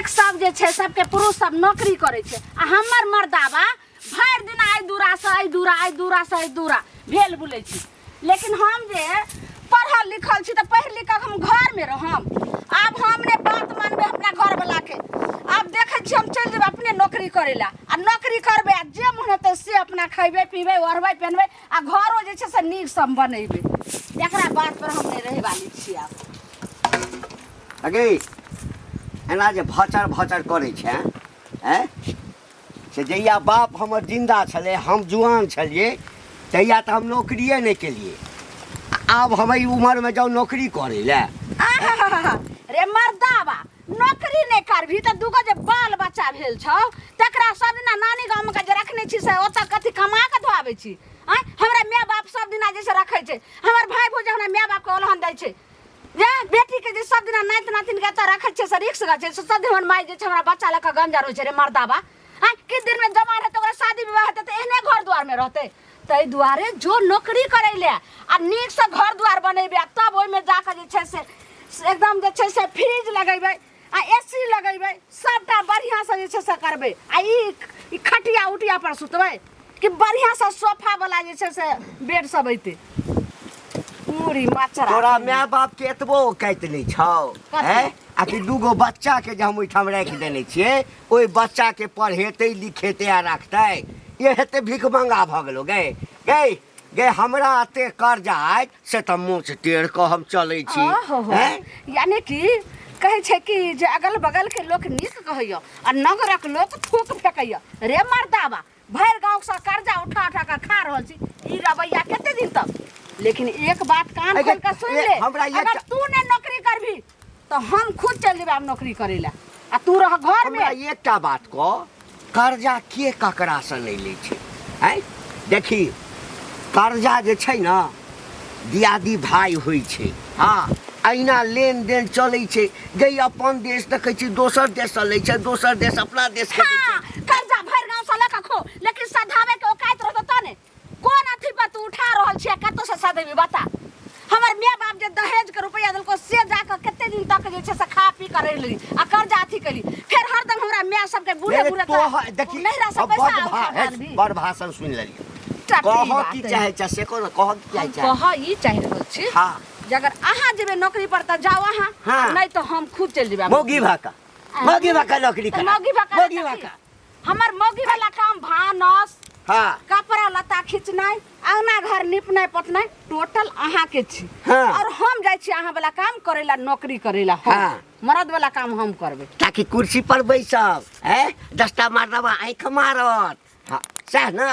नीक सब जे छै सबके पुरुष सब नौकरी करै छै आ हमर मर्दाबा भरि दिन आइ दूरा से आइ दूरा आइ दूरा से आइ दूरा भेल बुलै छी। लेकिन हम जे पढ़ल लिखल छी तऽ पढ़ि लिख कऽ हम घरमे रहम। आब हम ने बात मानबै अपना घरवला के। आब देखै छी हम चलि जेबै अपने नौकरी करै लए आ नौकरी करबै आ जे मोन हेतै से अपना खयबै पीबै ओढ़बै पहनबै आ घरो जे छै से नीकसँ हम बनेबै। एकरा बात पर हम नहि रहै वाली छी आब। अगे एना जे भचर भचर करै छै आँय, से जहिया बाप हमर जिन्दा छलै, हम जुआन छलियै, तहिया तऽ हम नौकरिए नहि केलियै। आब हम एहि उमरमे जाउ नौकरी करै लए? आहाहाहा, रे मर्दाबा, नौकरी नहि करबही तऽ दूगो जे बाल बच्चा भेल छौ तकरा सब दिना नानी गाममे के जे रखने छी से ओतऽ कथी कमा कऽ धोआबै छी? आँय, हमरा माय बाप सब दिना जे से रखै छै, हमर भाय भौज हमरा माय बापके ओलहन दै छै जे बेटीके जे सब दिना नाति नातिनके एतऽ रखै छै से रिक्स छै, से सब दिन हमर माय जे छै हमरा बच्चा लऽ कऽ गंजर होइ छै। रे मर्दाबा, आँय, किछु दिनमे जवान हेतै, ओकरा शादी विवाह हेतै तऽ एहने घर दुआरमे रहतै। ताहि दुआरे जो नौकरी करै लए आ नीकसँ घर दुआर बनेबै आ तब ओहिमे जाकऽ जे छै से एकदम जे छै से फ्रिज लगेबै आ ए सी लगेबै, सबटा बढ़िआँसँ जे छै से करबै। आ ई खटिया उटिया पर सुतबै कि बढ़िआँसँ सोफा वाला जे छै से बेड सब अयतै? पूरी मचरा तोरा माय बाप के एतबो औकात नहि छौ? कथी? हैं? आ कि दूगो बच्चा के जे हम ओहिठाम राखि देने छियै, ओहि बच्चा के पढ़ेतै लिखेतै आ रखतै? ये हेतै भीख मंगा भऽ गेलो। गै गै गै, हमरा एते कर्जा अछि से तऽ मोछ टेढ़ कऽ हम चलै छी। ओहो, हैं? यानी कि कहै छै कि जे अगल बगल के लोक नीक कहैया आ नगरक लोक थूक फेकैया। रे मर्दाबा, भरि गाँव से कर्जा उठा उठा कऽ खा रहल छी, ई रवैया कते दिन तक? लेकिन एक बात कान अगे, खोल कऽ सुनि ले, हमरा अगर तू ने नौकरी करबी तऽ हम खुद चलि जेबै आब नौकरी करै लए आ तू रह घर में। हमरा एकटा बात कह, कर्जा के ककरासँ नहि लै छै? आँय देखी, कर्जा जे छै ने दियादी भाय होइ छै। हँ, अहिना लेनदेन चलै छै। गै, अपन देश देखै छी दोसर देशसँ लै छै, दोसर देश अपना देशके दै छै। हाँ, कर्जा भरि गाँव से लऽ कऽ खो, लेकिन सधाबै के औकात रहतौ तऽ ने। कोन अथी पर तू उठा रहल छी आ कतौ से सधेबी बता? हमर माय बाप जे दहेज के रुपया देलको से जाकऽ कते दिन तक जे छै से खा पी कऽ रहि लेली आ कर्जा अथी केली, फेर हरदम हमरा माय सबके बूढ़े नहीं, बूढ़े तोह देखी, नैहरा से हम पैसा बड़ उठा भा- कऽ आनबी। बड़ भाषण सुनि लेलियै। टटी कह बात की है। चाहै छै से कह, कह की चाहै हम छै? कह ई चाहि रहल छी जे अगर अहाँ जेबै नौकरी पर तऽ जाउ अहाँ, हाँ। नहि तऽ हम खुद चलि जेबै। मौगी भाका, मौगी भाका नौकरी तऽ कर, मौगी भाका मौगी तऽ की? भाका। हमर मौगी वाला काम भानस, हाँ, कपड़ा लत्ता खींचनाइ, अंगना घर निपनाइ पोतनाइ टोटल अहाँ के छी। हाँ। और हम जाइ छी अहाँ वाला काम करै ला, नौकरी करै ला। हम हाँ। मरद वाला काम हम करबै। ताकि कुर्सी पर बैसब, हैं, दसटा मर्दबा आँखि मारत। हाँ, सएह ने?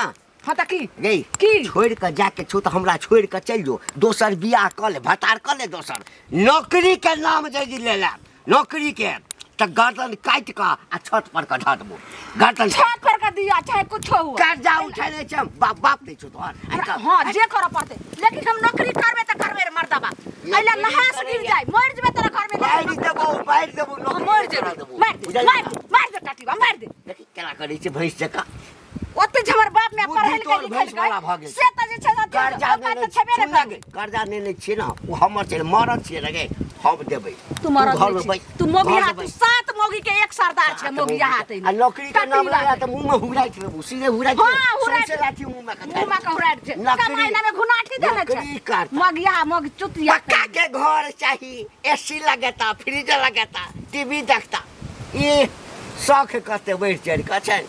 हाँ तऽ की? गै, की? छोड़ि कऽ जाके छौ तऽ हमरा छोड़ि कऽ चलि जो, दोसर बियाह कऽ ले, भतार कऽ ले दोसर। नौकरी के नाम यदि ले ले नौकरी के तऽ गर्दन काटि कऽ आ छत पर कऽ धऽ देबो गर्दन। छत पर कऽ दिअ चाहे कुछो हुआ। कर्जा उठेने छै हम, बाप बाप नहि छौ तोहर। आइ तऽ- हाँ, जे करऽ पड़तै, लेकिन हम नौकरी करबै तऽ करबै रे मर्दाबा। एहि नहास गिर जाय, मरि जेबै तोरा घर में। मारि देबो, मारि देबो, नौकरी मरि नहि करऽ जेबै। देबो। मारि दे, बुझलियै? मारि दे, मारि दे टाटीबा, मारि दे। देखी केना करै छै भैंस जकाँ। ओते जे हमर बाप माय बुद्धि पढ़ल तोहर लिखल भैंस वाला भऽ गेल। से तऽ जे छै से कर्जा ओकर नेने तऽ छेबे सुन ने ना करै। गे, कर्जा नेने छियै ने, ओ हमर छै, मरद छियै ने गे, हम देबै। तू मरद घर नहि में छी। बैस, तू मौगी घर में हाथ, तू बैस। 7 मौगी के एक सरदार छै, सात मौगी मौगी हाथ के। आ नौकरी के नाम लेला तऽ मुँह में हुराइत रहबू, सीधे हुराइत हाँ, रहबू, हुराइत। सौंसे लाठी मुँह में के मुँह में के हुराइत छै। नौकरी- कमाइ नामे घुनाठी देने छै। नौकरी करता। मगिया मौगी चुतिया। पक्का के घर चाही, एसी लगेता, फ्रिज लगेता, टीवी देखता। ई शौख कते बढ़ि चढ़ि कऽ छै।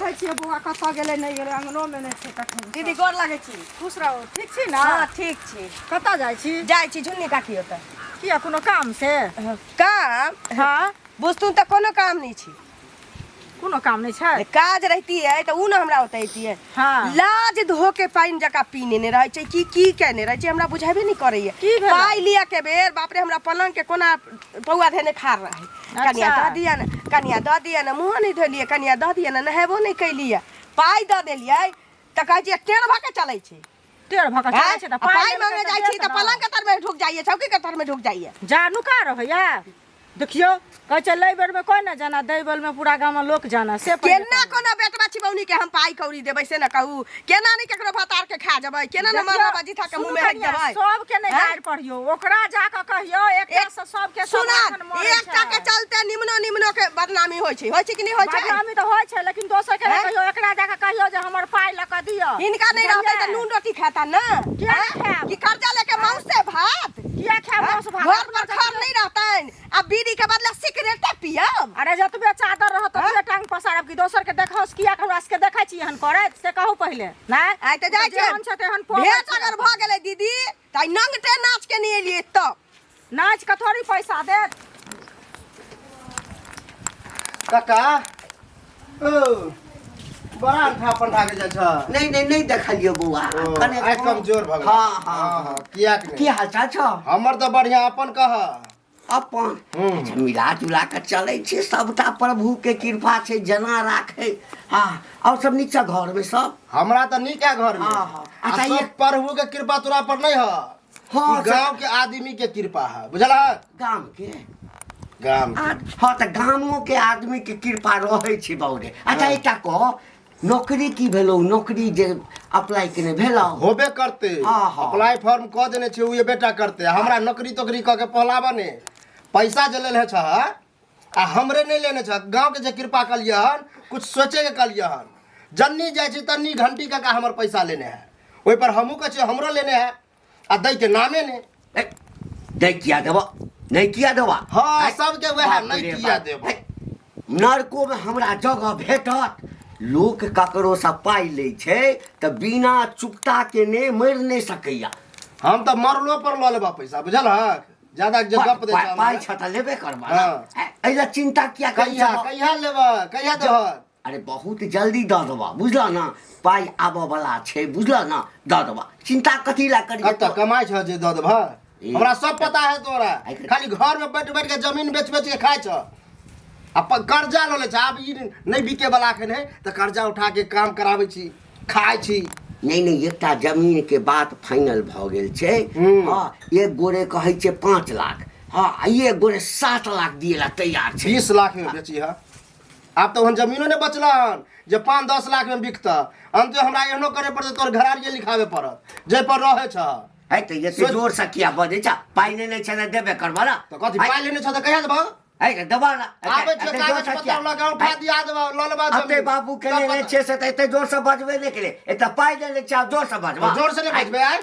कहै छियै बौआ कतऽ गेलै नहि गेलै, अंगनोमे नहि छै कखन। दीदी गोर लगै छी। खुश रहू, ठीक छी ने? हाँ ठीक छी। कतऽ जाइ छी? जाइ छी झुन्नी काकी ओतऽ। किया, कोनो काम से? काम? हाँ। बुझतुन तऽ कोनो काम नहि छी। कोनो काम नहि छै? काज रहितियै तऽ उ ने हमरा ओतऽ अइतियै। हाँ। लाज धो के पानि जकाँ पी नेने रहै छै कि की केने रहै छै, हमरा बुझेबे नहि करैया। की भेलै? पाइ लिअ के बेर बाप रे हमरा पलंग के कोना पौआ धेने खाड़ रहै। कनिया दऽ दिअ ने, कनिया दऽ दिअ ने, मुँहो नहि धोलियै, कनिया दऽ दिअ ने, नहेबो नहि कैलियै, पाइ दऽ देलियै तऽ कहै छियै टेढ़ भऽ के चलै छै। टेढ़ भऽ के चलै छै तऽ आँय? आ पाइ लेलकै मांगे तऽ जाइ छी देत तऽ ने। पलंग के तर में ढुक जाइए, चौकी के तर में ढुक जाइए। जा नुका रहैया। देखियौ कहै छै लै बेरमे कोइ नहि जाना दै बेरमे पूरा गाममे लोक जाना से पहिले केना कहू। कोना बेटवा छिबौनी के हम पाई कौड़ी देबै से न कहू केना नहीं केकरो भतार के खा जेबै केना न देखियौ, मरना बाजी था के सुनू मुंह में हक कनिया, देबै सबके नहि हैं? गारि पढ़ियौ ओकरा जा कऽ कहियौ एकटा से सबके सब सुना एखन मरै एकटा के छै। चलते निमनो निमनो के बदनामी होइ छै होइ छै कि नहि होइ छै बदनामी तऽ होइ छै लेकिन दोसर के नहि हैं? कहियौ एकरा जा कऽ कहियौ जे हमर पाइ लऽ कऽ दिअ हिनका नहीं रहतै तऽ बुझलियै? नून रोटी खाता ना किया हैं? खायब? कि कर्जा लेके मांस से भात किया खायब हैं? मांस भात? घर पर खर नहीं रहतनि आ बीड़ी के बदला सिगरेटे पियब अरे जतबे चादर रहत ततबे टांग पसारब कि दोसर के देखौस किया हमरा सबके देखै छी एहन करैत से कहू पहिले नहि आइ तऽ जाइ छियै जेहन छै तेहन पबै भेंट छै। अगर भऽ गेलै दीदी तऽ आइ नंगटे नाच के नहि एलियै तब नाच के थोड़ी पैसा देत काका ओ बड़ा अंठा पंठा के जाइ छ नहीं नहीं नहीं देखलियो बौआ ओ, कने आँखि कमजोर भऽ गेल हाँ हाँ हाँ कियाक की नहि हाल चाल छौ हमर तऽ बढ़िया अपन कह अपन अच्छा मिला जुला कऽ चलै छै सबटा प्रभु के कृपा छै जेना राखै हँ आओर सब नीक छै घरमे सब हमरा तऽ नीक है घर में हाँ, हाँ। आ अच्छा, सब प्रभु के कृपा तोरा पर नहीं है हाँ, ई गांव के आदमी के कृपा है बुझल है गाम के गाम के। हँ तऽ गामो के आदमी के कृपा रहै छै बाबू रे अच्छा एकटा कह नौकरी की भेलौ नौकरी जे अप्लाई केने भेलौ होबे करते हाँ, हाँ। अप्लाई फॉर्म कऽ देने छै उहे बेटा करते हमरा नौकरी तोकरी कऽ के पहलाबऽ ने पैसा जे लेने छह आ हमरे नहीं लेने छह गांव के जे कृपा कलियै हन कुछ सोचे के कलियै हन जन्नी जाइ छी तन्नी घंटी काका हमर पैसा लेने है ओहि पर हमहूँ कहै छियै हमरो लेने है आ दै के नामे ने ए, नहि किया देबऽ नहि किया देबऽ हाँ सबके वएह बाप नहि रे किया बाप। देबऽ हे, नरकोमे हमरा जगह भेटत लोक ककरोसँ पाइ लै छै तऽ बिना चुकता केने मरि नहि सकैया हम तऽ मरलो पर लऽ लेबऽ पैसा बुझल हक ज्यादा जे गप दै पाइ पाइ छै छ तऽ लेबे करबा ने। हाँ। एहि लए चिन्ता किया करै कहिया छह? कहिया लेबऽ कहिया देबऽ अरे बहुत जल्दी दऽ देबऽ बुझलऽ ने पाइ आबऽ वाला छै बुझलऽ ने दऽ देबऽ चिन्ता कथी लए करी कतऽ कमाइ छह जे दऽ देबह ई- हमरा सब पता है तोरा आइ- खाली घर में बैठ बैठ के जमीन बेच बेच के खाइ छह आ कर्जा लऽ लै छ आब ई नहि बिके वाला एखन है तऽ कर्जा उठा के काम कराबै छी खाइ छी नहि नहि एकटा जमीन के बात फाइनल भऽ गेल छै हूँ। हँ एक गोरे कहै छै 5 लाख हँ आ एक गोरे 7 लाख दिए ला तैयार छै 20 लाख में बेची है आब तऽ ओहन जमीनो नहि बचल हन जे 5-10 लाख में बिकतऽ अंत हमरा एहनो करे पड़तै तोहर घरारिये लिखाबे पड़त जाहि पर रहै छह है तऽ एते जोर से किया बजै छ पाइ नहि छै तऽ देबे करबऽ ने तऽ कथी पाइ लेने छह तऽ कहिया देबह है तऽ देबऽ ने आबै छै एते जोर कागज से पत्र किया? लऽ के उठा दिया देबह लऽ लेबह एते जमीन। बाबू के तब लेने पता- छै से तऽ एते जोर से बजबे नहि केले एते पाइ लेने छै आब जोर से बजबा तऽ जोर से नहि बजबै आइ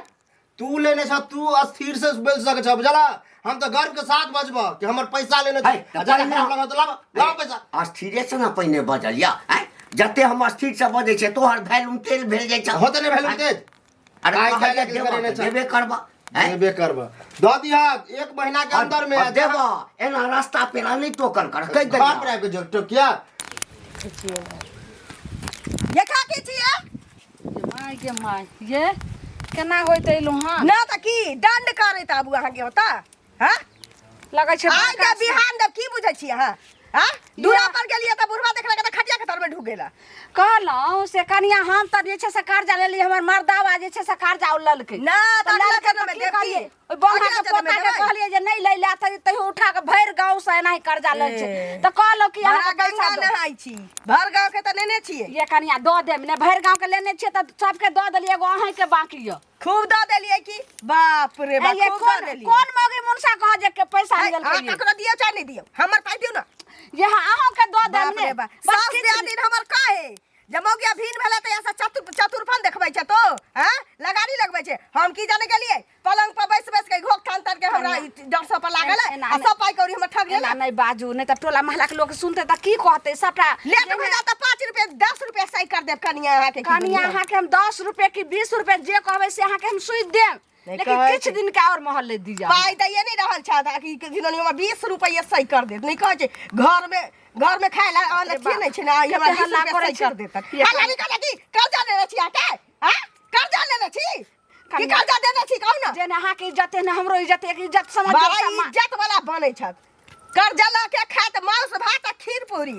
तू लेने छ तू अस्थिर से बोल सकै छ बुझला हम तऽ गर्व के साथ बजबह कि हमर पैसा लेने है, छै तऽ आ ज्यादा पहिने- खराब लगत तऽ लाबऽ लाबऽ पैसा अस्थिरे से ने पहिने बजल या आँय जते हम अस्थिर से बजै छियै तोहर वैल्यूम तेज भेल जाइ छै होते नहि वैल्यूम तेज अरे आइ कहलियै काल्हि देबऽ करेने तऽ छै। देबे करबऽ आँय? देबे करबह दऽ दिहऽ एक महीना के अंदर में और देबऽ एना रास्ता पेरा नहि टोकल कर कहि घर पर देलियै आबि के जो टोकिया ये खा की छियै माय गे माय ये केना होइत एलहुँ हँ ना तऽ की दंड करैत आबू अहाँके ओतऽ हँ लगै छै आइ के बड़का बिहान देब की बुझै छी अहाँ हँ दूरा पर गेलियै तऽ बुढ़वा देखलक तऽ खटिया के तर में ढुक गेला कहलहुँ से कनिया हम तऽ जे छै से कर्जा लेलियै हमर मर्दावा जे छै से कर्जा ओ लेलकै ना, तऽ अगिला लेलकै जन्ममे तऽ की देब की? करियै? ओहि बौआ अगिला के जन्ममे पोता के देबै? कहलियै जे नहि लै लए तऽ तैयो उठा कऽ भरि गाँव से एनाही कर्जा लै छै ए। तऽ कहलहुँ कि बड़ा अहाँके पैसा गंगा दो। नहाय छी भर गाँव के तऽ नेने छियै ये कनिया दऽ देब ने भरि गाँव के लेने छियै तऽ सबके दऽ देलियै एगो अहींके बाकी यऽ खूब दऽ देलियै की बाप रे बाप ए, ये खूब दऽ कोन देलियै कोन मौगी मुनसा कह जे के पैसा है, लेलकै अहाँ ये? ककरो दियौ चाहे नहि दियौ हमर पाइ दियौ ने ये हाँ अहूँ के दऽ देब बाप ने रे बाप बस सास किछु दियादिन हमर कहे जब मौगिया भीन भेलै तऽ ऐसा चतुर चतुरफन देखबै छै तो हैं लगारी लगबै छै हम की जाने गेलियै पलंग पर बैस बैस के घोक थान तान के हमरा ई डर सब पर लागल है एना आ सब पाइ कौड़ी हमर ठग एना लेलक नहि बाजू नहि तऽ टोला मोहल्ला के लोक सुनते तऽ की कहते सबटा लेट भऽ जायत तऽ 5 रुपए 10 रुपए सही कर देब कनिया अहाँके की कनिया बुझलियै? अहाँके हम 10 रुपए की 20 रुपए जे कहबै से अहाँके हम सुधि देब नहि लेकिन कहै किछु छै। दिन के और मोहल्ले दिअ पाइ दैए नहि रहल छै कि हमरा 20 रुपैआ सही कर देत नहि कहै छै घरमे घरमे खाय ला अन्न अरे अथिए नहि छै ने ई हमरा कते 20 हल्ला रुपैआ करै सही छै। कर देत ये हल्ला नहि करै की कर्जा लेने छी अहाँके आँ कर्जा लेने छी की कनिया- कर्जा देने छी कहू ने जे ने अहाँके इज्जत है ने हमरो इज्जत है, इज्जत समझ बड़ा इज्जत वाला बनै छथि कर्जा लऽ के खायत मांस भात आ खीर पूरी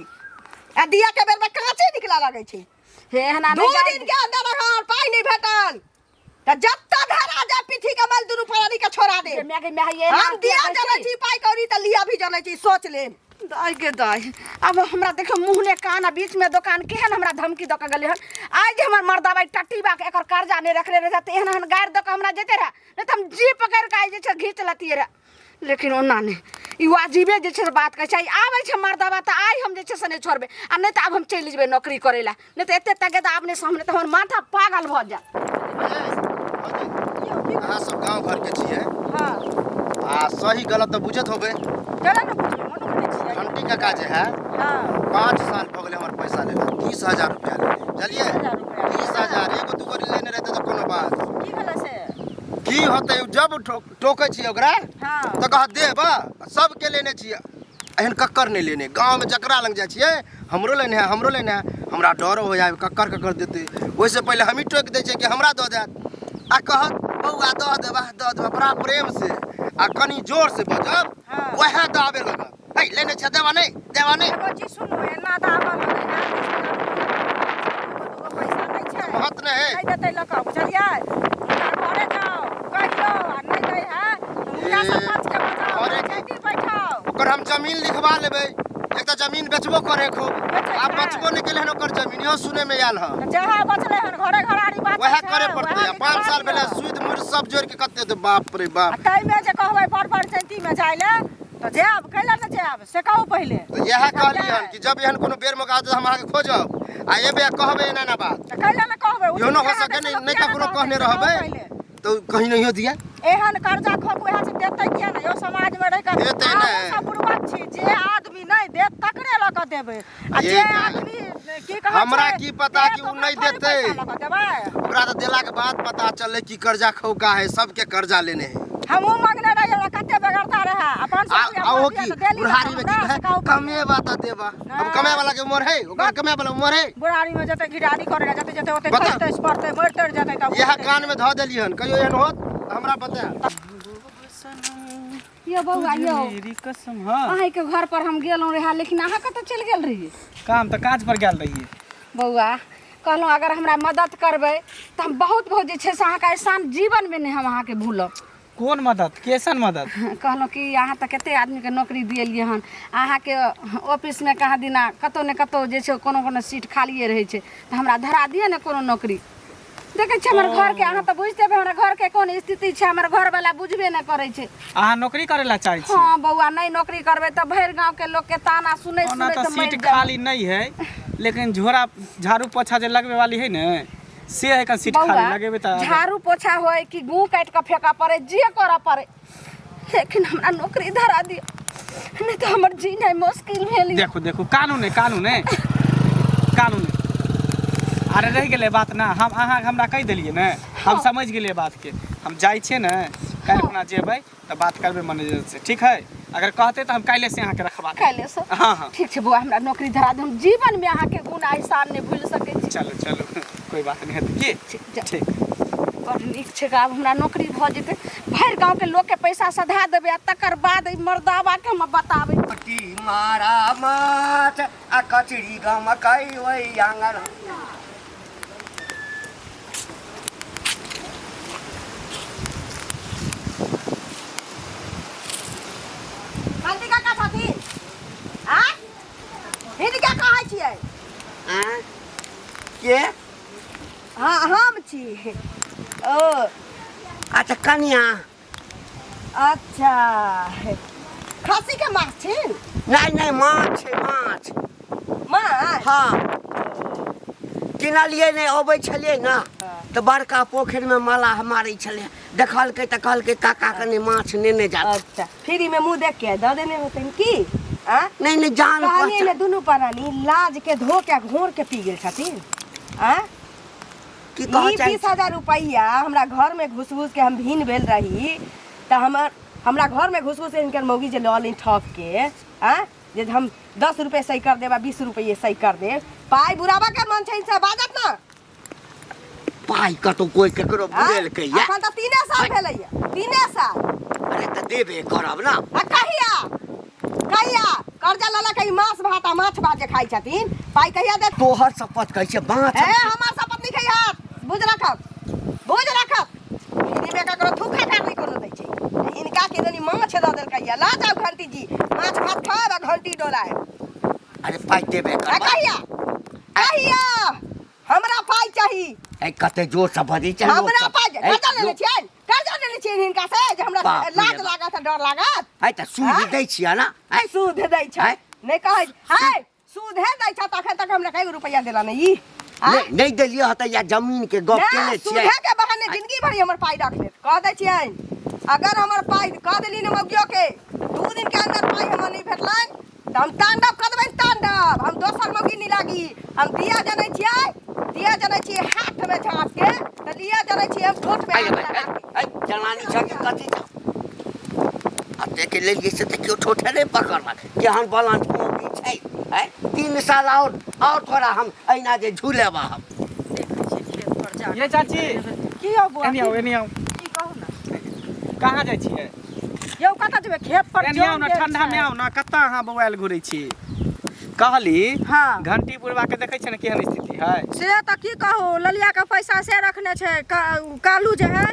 आ दिया के बेर में काँचे निकला लगै छै हे एहना दू नहि दिन के अंदर अगर पाइ नहि भेटल तऽ त जत्ता धरा जा पिठी के मल दुनू प्राणी के छोड़ा दे। माय के माय, ये हम दिया जानै छी पाइ कौड़ी त लिया भी जानै छी, सोच ले। दाइ के दाइ, अब हमरा देखो मुँह ने कान आ बीच में दोकान, केहन हमरा धमकी दऽ के गेलै हन। आइ जे हमर मर्दाबाई टट्टी बा के एकर कर्जा नहि रखने रहै तऽ एहन एहन गारि दऽ के हमरा जैते रहए, नहि तऽ हम जी पकड़ि कऽ आइ जे छै घीच लतियै रहए। लेकिन ओना नहि, ई वाजिबे जे छै से बात कहै छै। आइ आबै छै मर्दाबा तऽ आइ हम जे छै से नहि छोड़बै, आ नहि तऽ आब हम चलि जेबै नौकरी करै लए, नहि तऽ एते तगेदा आब नहि सामने तऽ हमर माथा पागल भऽ जायत। अहाँ सब गाँव घरके छियै। हाँ। आ सही गलत तऽ बुझैत होबै। केना ने बुझबै, मनुख नहि छियै। घंटी काका जे है। हाँ। 5 साल भऽ गेलै हमर पैसा लेला, 30,000 रुपया लेले, बुझलियै? 30,000 रुपया। 30,000, एगो दूगो लेने रहते तऽ कोनो बात। की भेलै से? की होतै, जब टोकै छियै ओकरा। हाँ। तऽ कहत देब, सबके लेने छियै, एहन कक्कर नहि लेने। गाँवमे जकरा लग जाइ छियै, हमरो लेने है, हमरो लेने है। हमरा डर हो जाय कक्कर कक्कर देतै, ओहिसँ पहिले हमही टोकि दै छियै कि हमरा दऽ देत। आ कहत बौआ दऽ देबा, दऽ देबा, बड़ा प्रेम से आ कनि जोर से बजब। हाँ। वएह दाबे लगत, है लेने छै, देबा नहि, देबा नहि। एगो चीज सुनू, एना दाबऽ लगै है, एगो दूगो पैसा नहि छै। महत्व नहि है। नहि देतै लऽ कऽ, बुझलियै? हुनका घरे जाउ, कहियौ, आ नहि दै है तऽ मुखिया ए, सरपंच के बजाउ, घरे की? पंचायती बैठाउ। ओकर हम जमीन लिखवा लेबै। एक तऽ जमीन बेचबो करे खूब। बेचै आ छै। बचबो नहि केलै हन ओकर जमीन, इहो सुनै मे आयल हन। तऽ जहाँ बचलै हन घरे घरारी बात वएह छै, करे पड़तै। वएह आ 5 लिखवा साल भेलै दियौ। सुद मुर सब जोड़ि के कते देब, बाप रे बाप। आ ताहिमे जे कहबै पर पंचायतीमे जाइ लए तऽ जायब, कैला ने जायब से कहू पहिले। तऽ इएह कहलियै हन कि जब एहन कोनो बेर मौका आयत तऽ हम अहाँके खोजब आ एबै आ कहबै एना एना बात। तऽ कैला ने कहबै? इहो न हो सके, नहि नहि ककरो कहने रहबै तऽ कहीं नहियो दिया। एहन कर्जा खोक वएह से देतै किया ने यो समाज में रहि कऽ? देतै हमहूँ नहि। सब बुड़बक छी, जे आदमी नहि देत तकरे लऽ कऽ देबै, आ ये जे का- आदमी की कहै हमरा छै, की पता देत कि उ ओकरा नहि थोड़े देतै। पैसा लऽ कऽ देबै। ओकरा तऽ देलाके बाद पता चललै कि कर्जा खौका है, सबके कर्जा लेने है। हमहूँ मंगने रहियै, हमरा कते बेगरता रहए, आ 500 आ रुपया आ ओहो दिअ की तऽ देली बुढ़ारी में की हमरा, कहै से कहू कमेबा तऽ देबा। अब कमाए वाला के उम्र है? ओकर कमाए वाला उम्र है? बुढ़ारी में जते घिढारी करे जते जते ओते बता। खसतै पड़तै, मरि तरि जेतै तब। इएह कान में धऽ देलियहन, कहियो एहन होत तऽ हमरा बतायब। यौ बौआ यौ। मेरी कसम। हाँ। अहाँके घर पर हम गेलहुँ रहए, लेकिन अहाँ कतऽ चलि गेल रहियै? काम तऽ काज पर गेल रहियै। बौआ, कहलहुँ अगर हमरा मदद करबै तऽ हम बहुत बहुत जे छै से अहाँके एहसान जीवनमे नहि हम अहाँके भूलब। कोन मदद, कैसन मदद? कहलहुँ कि अहाँ तऽ कतेक आदमीके नौकरी दिएलियै हन, अहाँके ऑफिसमे कहाँ दिना कतहु ने कतहु जे छै कोनो कोनो सीट खालिए रहै छै, तऽ हमरा धरा दिअ ने कोनो नौकरी। देखै छियै हमर घरके, अहाँ तऽ बुझिते हेबै हमरा घरके कोन स्थिति छै, हमर घरवला बुझबे नहि करै छै। अहाँ नौकरी करै ला चाहै छी? हँ बौआ, नहि नौकरी करबै तऽ भरि गाँवके लोकके ताना सुनैत ओना सुनैत तऽ मरि सीट जायब। खाली नहीं है, लेकिन झोरा झाड़ू पोछा जे लगबे वाली है ने, से है कन सीट खाली। बौआ, लगेबे तऽ झाड़ू पोछा होय कि गूँ काटि कऽ फेकऽ पड़े, जे करऽ पड़े, लेकिन हमरा नौकरी धरा दिअ, नहि तऽ हमर जीनाइ मुश्किल भेल यऽ। देखू देखू, कानू नहि, कानू नहि, कानू नहि। अरे रहि गेलै बात ना, हम अहाँ हमरा कहि देलियै ने, हम समझ गेलियै बातके। हम जाइ छियै ने, काल्हि खुना जेबै तऽ बात करबै मैनेजर से, ठीक है? अगर कहतै तऽ हम काल्हि से अहाँके रखबा देब। काल्हि से? हाँ हाँ। ठीक छै बौआ, हमरा नौकरी धरा दे, हम जीवनमे अहाँके गुण एहसान नहि भूलि सकै छी। चलू चलू, कोइ बात नहि हेतै की। ठीक, जा। ठीक। बड़ नीक छै, आब हमरा नौकरी भऽ जेतै, भरि गाँवके लोकके पैसा सधा देबै, आ तकर बाद एहि मर्दाबाके हम बताबै। रोटी मारा माछ आ कचरी गमकै ओहि आंगन। हल्दी काका छथिन आ हिनका कहै छियै। आँय? के? हाँ, हम छी। ओ अच्छा कनिया। अच्छा, खस्सी के माछ छी? नहीं नहीं, माछ छै, माछ। माछ? हाँ, किनलियै नहि, अबै छलियै ने तऽ बड़का पोखरिमे मलाह मारै छलै, देखलकै तऽ कहलकै काका कनि माछ नेने जात। अच्छा, फ्री में मुंह देख के दऽ देने होतनि की? आ नहीं नहीं, जान कहलियै पहचान ने, दुनू प्राणी लाज के धो के घोर के पी गेल छथिन। आ की कहऽ ई चाहै? 20,000 रुपैआ हमरा घर में घुस घुस के हम भिन भेल रही तऽ हमर हमरा घर में घुस घुस के हिनकर मौगी जे लऽ ली ठक के, आ जे हम 10 रुपये सही कर देब आ 20 रुपये सही कर देब, पाइ बुढ़ाबा के मन छै से बाजत ना। पाइ कतौ कोइ केकरो आँ? बुझेलकै या? अखन तऽ 3 साल भेलैया, 3 साल। अरे तऽ देबे करब ना। आ कहिया कहिया कर्जा लऽ लऽ के ई मांस भात आ माछ भात जे खाइ छथिन, पाइ कहिया देत? तोहर शपथ कहै छियै माछ। ए, हमर शपथ नहि खैहत, बुझ राखब, बुझ राखब। ककरो थूका ढार नहि कोनो दै छै आ हिनका के दनी माछ दऽ देलकै ला जाउ घंटी जी माछ भात खाब आ घंटी डोलायब। अरे पाइ देबे आ करबै। कहिया कहिया हमरा पाइ चाही। ए कते जोर से बजै छै लोक हमरा सब। पाइ ए, कर्जा लेने लोक- छियै, कर्जा लेने छियै हिनका से जे हमरा बाप रे लाज बाप। लागत आ डर लागत। है तऽ सूद आँय? दै छियै ना? है? सूद दै छै आँय? नहि कहै है सूदे दै छै तऽ अखन तक हमरा कएगो रुपैआ देला नहि ई आँय? नहि नहि देलियै हँ तऽ या जमीन के गप ना, केने छियै। सूदे के बहाने जिंदगी भरि हमर पाइ रख लेत। कह दै छियनि अगर हमर पाइ कह देली ने मौगियो के 2 दिन के अंदर पाइ हमर नहि भेटलनि तऽ हम तांडव कऽ देबनि तांडव। हम दोसर मौगी नहि लागी। हम दिया जनै छियै, दिया जनै छियै हाथमे झाँप के, तऽ लिया जनै छियै हम ठोठमे आइ हाथ रे लगा भाइ, के। आइ जनानी छ कि कथी छ? अतेक लेलियै से तऽ केओ ठोठे नहि पकड़लक। केहन बलांट मौगी छै आँय? 3 साल और तोरा हम एहिना जे झुलेबा हम। देखै छियै खेत पर जा ये चाची। की यौ बौआ? एनी आओ, एनी आओ। की कहू ने? कहाँ जाइ छियै? यौ कतऽ जेबै? खेत पर एनी आओ जन ने, गेल ठंडा में छै। आओ ने। कतऽ अहाँ बौआयल घुरै छी? कहली हाँ। घंटी बुढ़वा के देखै छियै ने केहन स्थिति है? से तऽ की कहू, ललिया के पैसा से रखने छै, कालू जे है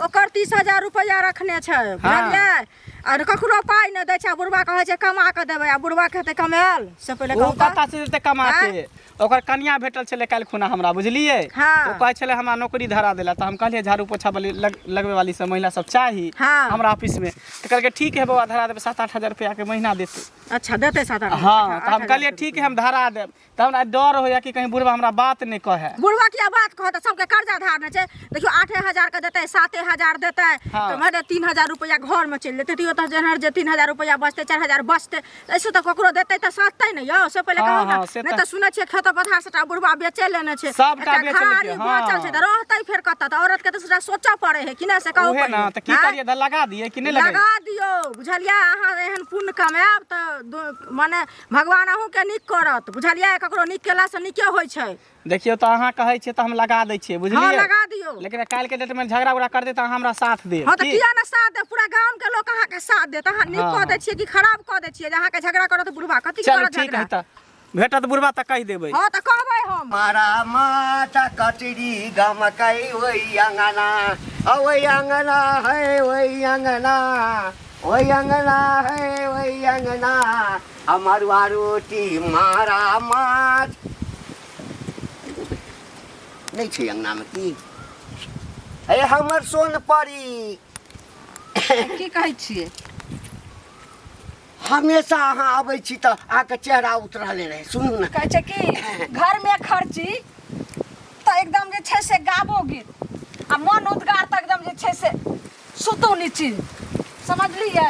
ओकर 30,000 रुपैआ रखने छै, बुझलियै? आर ककरो पाइ नहि दै छै। आ बुढ़वा कहै छै कमा कऽ देबै, आ बुढ़वा के हेतै कमायल से पहिले ओ कहू तऽ। कतऽ से देतै कमा के? ओकर कनिया भेटल छलै काल्हि खुना हमरा, बुझलियै? हाँ। ओ कहै छलै हमरा नौकरी धरा देला, तऽ हम कहलियै झाड़ू पोछा वाली लगबै वाली सब महिला सब चाही हाँ। हमरा ऑफिस में। तऽ कहलकै ठीक है बौआ धरा देबै, 7-8 हजार रुपया के महीना देतै। अच्छा देतै 7-8? हाँ, तऽ हम कहलियै ठीक है हम धरा देब। तऽ हमरा डर होइया कि कहीं बुढ़वा हमरा बात नहि कहै। बुढ़वा किया बात कहत? सबके कर्जा धारने छै। देखियौ 8,000 के देतै, 7,000 देतै। हाँ। तऽ माने 3,000 रुपया घर में चलि जेतै। तैयो तऽ जेनहर जे 3,000 रुपया बचतै, 4,000 बचतै, ऐसे तऽ ककरो देतै तऽ साधतै ने यौ, से पहिले हाँ, कहू ने। हाँ, से नहि तऽ तऽ सुनै छियै खेतो पथार सबटा बुढ़वा बेचे लेने छै, सबटा एकटा बेच लेलकै, घरारी बचल छै हाँ। तऽ रहतै फेर कतऽ? तऽ औरत के तऽ सबटा सोचऽ पड़ै है कि नहि, से कहू उहे पहिले। ने, तऽ की आँय? करियै? तऽ लगा दियै कि नहि लगैयै? लगा दियौ, बुझलियै? अहाँ एहन पुण्य कमायब तऽ माने भगवान अहूँके नीक करत, बुझलियै? ककरो नीक केलासँ नीके होइ छै। देखियौ तऽ अहाँ कहै छियै तऽ हम लगा दै छियै, बुझलियै? हाँ, लगा दियौ। लेकिन काल्हि के डेट में झगड़ा उगड़ा कर दे तऽ अहाँ हमरा साथ देब। हाँ, तऽ की? किया ने साथ देब? पूरा गाम के लोक अहाँके साथ देत। अहाँ नीक हाँ, कऽ दै छियै कि खराब कऽ दै छियै? जे अहाँके झगड़ा करत बुढ़वा, कथी चलू करत ठीक झगड़ा? है, तऽ भेटत बुढ़वा तऽ कहि देबै। हाँ तऽ कहबै हम। मारा माता कचरी गमकै ओहि अंगना, ओहि अंगना है, ओहि अंगना, ओहि अंगना है, ओहि अंगना, मरुआ रोटी मारा माछ नहि छै अंगनामे की? हे हमर सोन परी। की कहै छियै? हमेशा अहाँ अबै छी तऽ अहाँके चेहरा उतरले रहै। सुनू ने, कहै छै कि घरमे खर्ची तऽ एकदम जे छै से गाबो गीत, आ मन उद्गार तऽ एकदम जे छै से सुतू निश्चिन्त, समझलियै?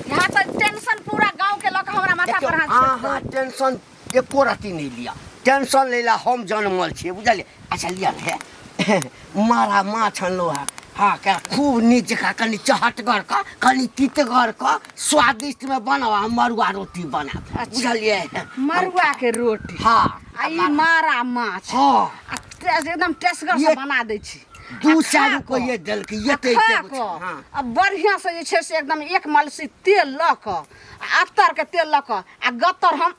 यहाँ तऽ टेंशन पूरा गाँव के लऽ कऽ हमरा माथा देखियौ पर हाथ छोड़ि अहाँ टेंशन एको रत्ती नहि लिअ। टेंशन लै लए हम जनमल छियै, बुझलियै? अच्छा लिअ ने, हे मारा माछ अनलहुँ हँ। हाँ, क्या खूब नीक जकाँ कनि चहटगर कऽ, कनि तितगर कऽ स्वादिष्टमे बनाउ, आ मड़ुआ रोटी बनाब, बुझलियै? मड़ुआ के रोटी। हाँ। आ ई मारा माछ। हाँ। आ एकदम टेसगर से बना दै छी। 200 रुपये देलकै, एते खा एते कऽ हाँ। आ बढ़िआँ से जे छै से एकदम एक मलसी तेल लऽ कऽ, आ अत्तरके तेल लऽ कऽ, आ गत्तर हम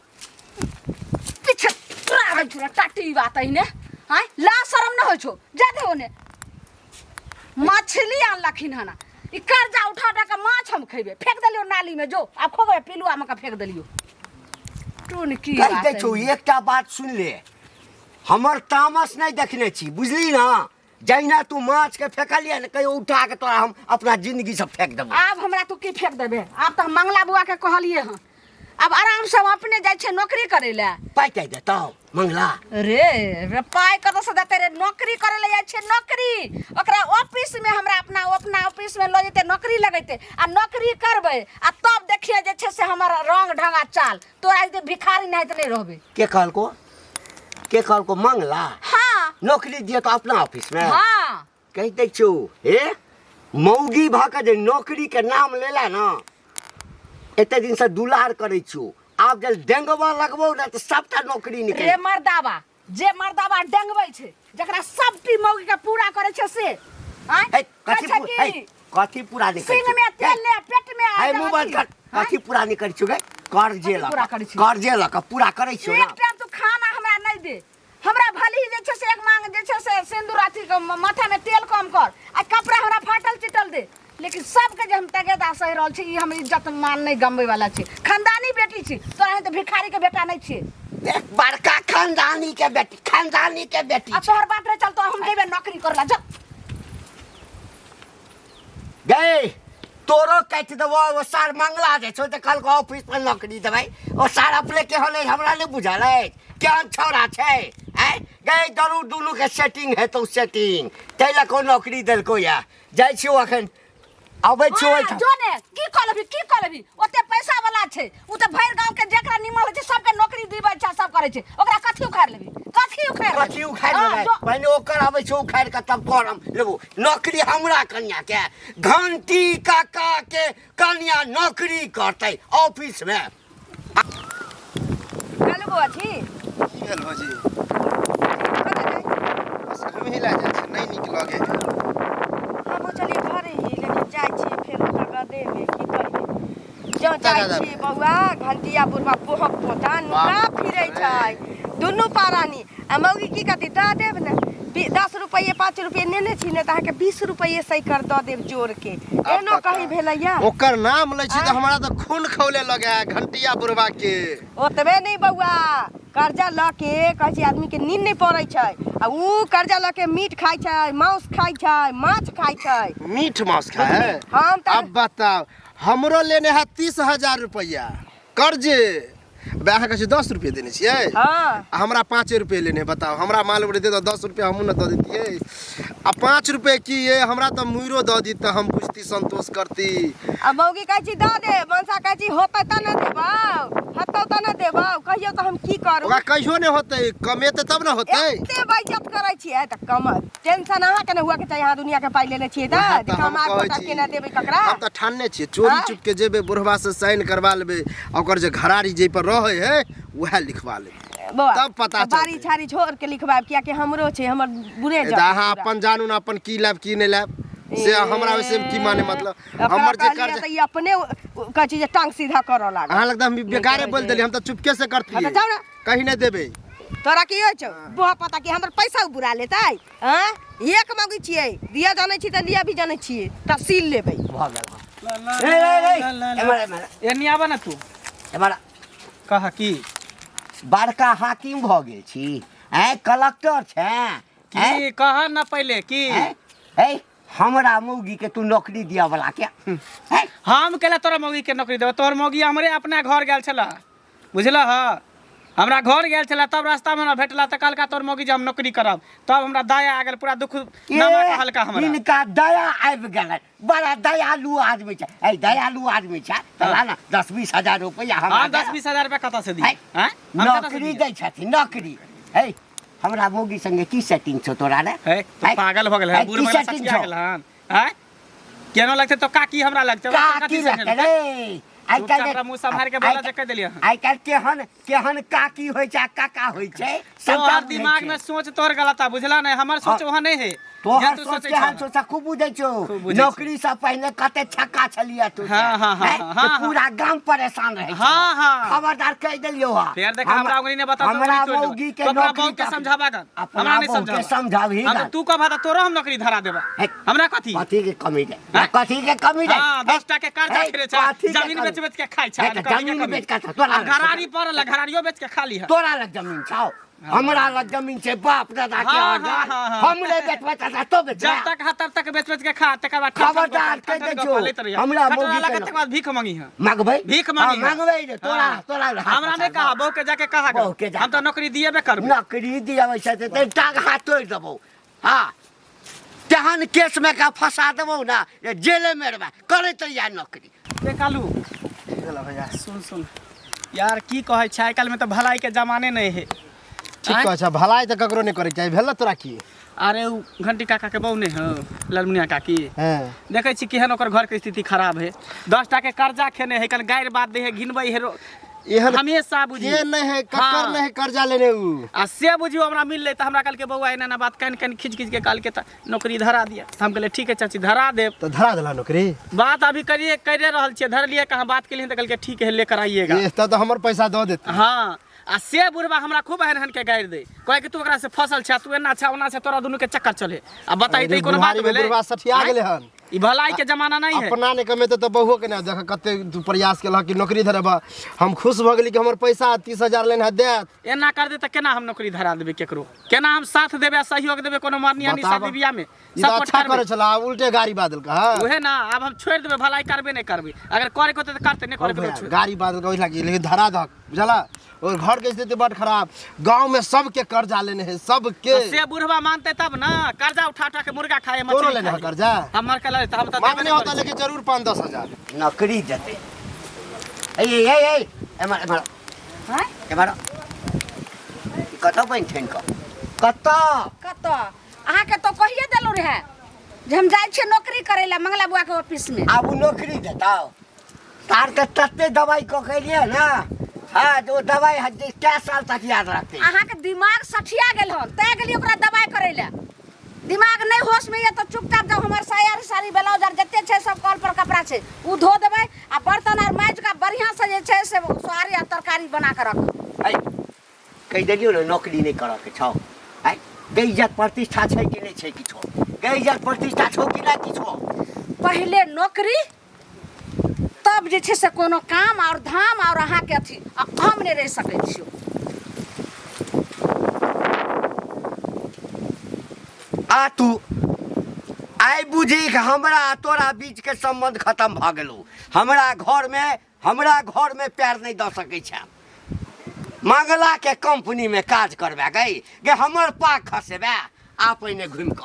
पीछे दै छी टाटी बात एहने। आँय ला शरम न होइ छौ? जा दे ओने। मछली आनलखिन हन, ई कर्जा उठा उठा कऽ माछ हम खेबै? फेंक देलियौ नाली में, जो आब खोबै पिलुआ में कऽ फेंक देलियौ। टून की कहि बात दै छौ, एकटा बात सुनि ले, हमर तामस नहि देखने छी, बुझली ने? जहिना तू माछ के फेकलियै ने, कहियो उठा के तोरा हम अपना जिंदगी से फेंक देबौ। आब हमरा तू की फेंक देबे? आब तऽ हम मंगला बुआ के कहलियै हँ, आब आराम से हम अपने जाइ छियै नौकरी करै लए। पाइ कहि देतौ मंगला? रे रे, पाइ कतऽ से देतै रे? नौकरी करै लए जाइ छियै नौकरी, ओकरा ऑफिस में हमरा अपना अपना ऑफिस में लऽ जेतै, नौकरी लगेतै, आ नौकरी करबै, आ तब देखियै जे छै से हमर रंग ढंग आ चाल। तोरा जे भिखारी नाहित नहि रहबै। के कहलको? के कहलको? मंगला? हाँ। नौकरी दिए तो अपना ऑफिस में? हाँ। कहि दै छौ, हे मौगी भऽ कऽ जे नौकरी के नाम लेला ना, एते दिन से दुलार करै छियौ, आब जब डेंगबा लगबौ ने तऽ सबटा नौकरी निकलि रे मर्दाबा, जे मर्दाबा डेंगबै छै, जकरा सबटी मौगी के पूरा करै छै से आँय? हे, कथी कहै छै हे, कि कथी पूरा नहि करै सिंग में छियौ? तेल ले पेट में हे, मुँह बंद कर। कथी पूरा नहि करै छियौ गे? कर्जे कथी लऽ पूरा कऽ, करै छियौ? कर्जे लऽ कऽ पूरा करै छियौ एक ना। टाइम तू खाना हमरा नहि दे, हमरा भले ली जे छै से एक मांग जे छै से सिंदूर अथी के माथा में तेल कम कर आ कपड़ा हमरा फाटल चिटल दे लेकिन सबके जे हम तगेदा सहि रहल छी ई हम इज्जत मान नहि गमबै वाला छी खानदानी बेटी छी तोरा एहन तऽ भिखारी के बेटा नहि छी देख बड़का खानदानी के बेटी खानदानी के बेटी आ तोहर बात नहि चलतो हम जेबै नौकरी करला जा गए तोरो काटि देबो ओ सार मंगला जे छौ तऽ कहलको ऑफिस पर नौकरी देबै ओ सार अपने केहन अछि हमरा नहि बुझल अछि केहन छौड़ा छै आँय गए जरूर दुनू के सेटिंग हेतौ सेटिंग ताहि लऽ कऽ नौकरी देलको या जाइ छियौ अखन अबै छियौ हाँ, ओहिठाम जो ने की कऽ लेबही की कऽ लेबही ओते पैसा वाला छै उ तऽ भरि गाँव के जेकरा निमन होइ छै सबके नौकरी दिबै छै सब करै छै ओकरा कथी उखाड़ि लेबही कथी उखाड़ि लेबही? कथी उखाड़ि हाँ, लेबै जो पहिने ओकर आबै छै उखाड़ि कऽ तब तोहर हम लेबो नौकरी हमरा कन्या के घंटी काका के कन्या नौकरी करतै ऑफिस में कालू बौआ छी की भेल भौजी कतऽ जाइ छी? बस घुमही लए जाइ छी नहि नीक लगै है हमहूँ चलिए घरे ही लेकिन जाइ छी फेर ओतऽ गदेमे की करियै जँ जाइ गदे? छी बौआ घंटिया बुढ़बा पोहक पोता नुका बाप फिरै रे। छै दुनू पारानी आ मौगी की कहती दऽ देब ने 10 रुपैए 5 रुपैए नेने छी ने तऽ अहाँके 20 रुपैए सैकर दऽ देब जोड़के एहनो आब कहीं पता। भेलैया ओकर नाम लै छी तऽ हमरा तऽ खून खौले लगे है घंटिया बुढ़वा के ओतबे नहि बौआ कर्जा लऽ के कहै छै आदमीके नींद नहि पड़ै छै आ ऊ कर्जा लऽ के मीट खाइ छै मांस खाइ छै माछ खाइ छै मीट मांस खाए है हम तऽ अब बताओ हमरो लेने है 30,000 रुपया कर्जे बे अहाँ कहै छी 10 रुपये देने छियै हँ आ हमरा 5 रुपये लेने है बताओ हमरा मालूम रहतै तऽ 10 रुपये हमहूँ ने दऽ दैतियै आ 5 रुपये की ये हमरा तऽ मुइरो दऽ दी तऽ हम बुझती संतोष करती आ मौगी कहै छी दऽ दे मनसा कहै छी होतै तऽ ने देबौ हेतौ तऽ ने देबौ कहियौ तऽ हम की करू ओकरा कहियो नहि होतै कमेतै तब ने होतै एते बेइज्जत करै छियै तऽ कम टेंशन अहाँके नहि हुअके चाही अहाँ दुनियाके पाइ लेने छियै वएह तऽ तऽ हम कमा कहै कऽ छी। केना देबै ककरा हम तऽ ठानने छियै चोरी आँय? चुपके जेबै बुढ़वा से साइन करवा लेबै आ ओकर जे घरारी जाहि पर रहै है उएह लिखवा लेबै बौआ तब पता तऽ बाड़ी चलतै। झाड़ी छोड़ के लिखवायब कियाकि हमरो छै हमर बुढ़े ए तऽ जात अहाँ पूरा। अपन जानू ने अपन की लायब की नहि लायब से हमरा ओहिसे की माने मतलब ओकरा हमर जे कहलियै कर्ज तऽ ई अपने कहै छै जे टांग सीधा करऽ लागल अहाँ लग तऽ हम बेकारे कहै बोल छै। देलियै हम तऽ चुपके से हँ करतियै तऽ जाउ ने कहीं नहि देबै तोरा की होइ छौ बोहा पता कि हमर पैसा बुरा लेतै आँय एक मगै छियै दिया जानै छी तऽ लिया भी जानै छियै तफसील लेबै भऽ गेल रे रे रे एम्हर एम्हर एन्नी आबऽ ने तू एम्हर कह की बड़का हाकिम भऽ गेल छी आँय कलक्टर छै की कह न पहिले की आँय हे हमरा मौगी के तू नौकरी दिया वाला के हैं? हम केला तोरा मौगी के नौकरी देबो तोहर मौगी हमरे अपना घर गेल छला बुझलह हमरा घर गेल छला तब रास्ता में हमरा भेटला तऽ कहलका तोहर मौगी जे हम नौकरी करब तब हमरा दया आ गेल पूरा दुख नमा कहलका हमरा हिनका दया आबि गेलै बड़ा दयालु आदमी छै ऐ दयालु आदमी छै तऽ ला ने 10-20 हजार रुपैआ हमरा हम दे। 10-20 हजार रुपया कतऽ से दी है? आँय? हम कतऽ से नौकरी दियै? दै छथिन नौकरी है हमरा मौगी संगे की सेटिंग छौ तोरा रे है तू है? पागल भऽ गेल है है, बूढ़ की भऽ गेल सेटिंग सठिया छौ? गेल हन आँय केनो लगतै तो काकी हमरा लगतै ओकरा काकी कथी लगतै सेटिंग रे आइ चुपचाप काल्हि अपना मुँह सम्हारि के बोला जे कहि देलियै हन। आइ काल्हि केहन केहन काकी होइ छै आ काका होइ छै सबटा तोहर बुझै दिमाग छै। में सोच तोहर गलत आ बुझला नहीं हमर सोच हाँ। वहाँ नहीं है तोहर जे तू सोच सोचै केहन छह। छौ से खूब बुझै छौ खूब बुझै छी। नौकरी से पहिने कते छक्का छलियै तू हाँ, हाँ, हाँ, हैं? हाँ, तऽ हाँ। पूरा गाम परेशान रहै छौ। हाँ, हाँ। खबरदार कहि देलियौ हँ फेर देख हमरा उंगली ने बता हमरा मौगी के अपना नौकरी बहू के समझाबा गन अपना हमरा नहीं बहू के समझाबा समझाबही हम गन। तू कह त तोरो हम नौकरी धरा देबा हे। हमरा कथी कथी के कमी रे हैं? कथी के कमी रे हाँ 10 टा के कर्जा हे, खेले छा कथी के जमीन कमी? बेच बेच के खाइ छा हे, तऽ जमीन बेच के खा, तोरा लग घरारी पड़ल है, घरारियो बेच के खा ली है तोरा लग जमीन छौ हमरा लग जमीन छै बाप दादा के हाँ, ऑर्डर हाँ, हाँ, हाँ। हमरे बेचबै तऽ तो बेचबै जब तक हा तब तक बेच बेच के खा तकर बाद खबरदार कहि दै छौ, हमरा मौगी के तकर बाद भीख मांगी है मांगबै भीख मांगी हाँ, है। मांगबै रे तोरा हाँ। तोरा हाथ हमरा नहीं पसार कहा बहू के जाके कहा बहू के जाके। हम तो नौकरी दिएबे करबै नौकरी दियाबै छै तऽ टांग हाथ तोड़ि देबौ हाँ तेहन केसमे का फंसा देबौ ने जे जेले मे रहबै करैत रहिया नौकरी ए कालू चलो भैया सुन सुन यार की कहै छै आइ काल्हिमे तऽ भलाई के जमाने नहि है ठीक कहै छ भलाई तऽ ककरो नहि करैके चाही भेल ने तोरा की अरे उ घंटी काका के बहू नहि हौ ललमुनिया काकी हँ देखै छी केहन ओकर घरके स्थिति खराब है 10 टा के कर्जा खेने है कल गारि बात दै है घिनबै है एहन हमेशा बुझी के नहि है ककर हाँ। नहि है कर्जा लेने उ आ से बुझियौ हमरा मिललै तऽ हमरा कहलकै बौआ एना एना बात कानि कानि खींच खींच के कहलकै तऽ नौकरी धरा दिअ तऽ हम कहलियै ठीक है चाची धरा देब तऽ धरा देला नौकरी बात अभी करिए करे रहल छियै धरलियै कहाँ बात केलियै तऽ कहलकै ठीक है लेकर आइएगा ए तब तऽ हमर पैसा दऽ देतै हाँ आ से बुढ़बा हमरा खूब एहन एहन के गारि दे कहे कि तू ओकरा से फसल छै तू एना छै ओना छै तोरा दुनू के चक्कर चले आ बताई तऽ ई कोनो बात बुढ़ारी में भेलै बुढ़बा सठिया आँय? गेलै हन ई भलाई के जमाना नहीं है अपना नहि कमेतै तऽ बहुओ के नहि देख कते तू प्रयास केलह कि नौकरी धरेबह हम खुश भऽ गेली कि हमर पैसा 30,000 लेने है देत एना कर दे तऽ केना हम नौकरी धरा देबै केकरो केना हम साथ देबै आ सहयोग देबै कोनो मरनी हनी बताबऽ। शादी बियाह में ई तऽ सपोर्ट अच्छा करबै करै छला आब उल्टे गाड़ी बादल का हाँ उहे ना आब हम छोड़ि देबै भलाई करबे नहि करबै अगर करे के होतै तऽ करतै नहि करे के होतै छोड़ि गाड़ी बादल का ओहि लागी लेकिन धरा दहक बुझला और घर के स्थिति बड खराब गांव में सबके कर्जा लेने है सबके तो से बुढ़वा मानते तब ना कर्जा उठा उठा के मुर्गा खाए तोरो मछली लेने है खाए कर्जा हमर के ले तऽ हम तऽ देबे मांगने नहि होता करै छी। लेकिन जरूर 5-10 हजार। नौकरी देतै। ए ए ए एमहर एमहर। आँय? एमहर कतऽ बनि ठानि कऽ कतऽ? कतऽ अहाँके तऽ कहिए देलहुँ रहए जे हम जाइ छियै नौकरी करै लए मंगला बुआके ऑफिसमे। आब ओ नौकरी देतौ? तार के तते दवाई कऽ के एलियै ने, हाँ, जे ओ दवाई कै साल तक याद रखतै। अहाँके दिमाग सठिया गेल हन तैं गेलियै ओकरा दवाई करै लए। दिमाग नहि होशमे यऽ तऽ चुपचाप जाउ, हमर साया साड़ी ब्लाउज आर जते छै सब कल पर कपड़ा छै ओ धो देबै आ बर्तन आर माजि कऽ बढ़िआँसँ जे छै से सोहारी आ तरकारी बना कऽ रखब। है कहि देलियौ ने नौकरी नहि करऽके छौ। आँय गे, इज्जत प्रतिष्ठा छै कि नहि छै किछो? गे, इज्जत प्रतिष्ठा छौ कि नहि किछो? पहिले नौकरी तब जे छै से कोनो काम आओर धाम आओर अहाँके अथी आ हम नहि रहि सकै छियौ। आ तू आइ बुझी कि हमरा आ तोरा बीचके सम्बन्ध खतम भऽ गेलौ। हमरा घरमे, हमरा घरमे पैर नहि दऽ सकै छेँ। मंगलाके कंपनीमे काज करबे गई गे, हमर पाग खसेबे? आ पहिने घुमि कऽ।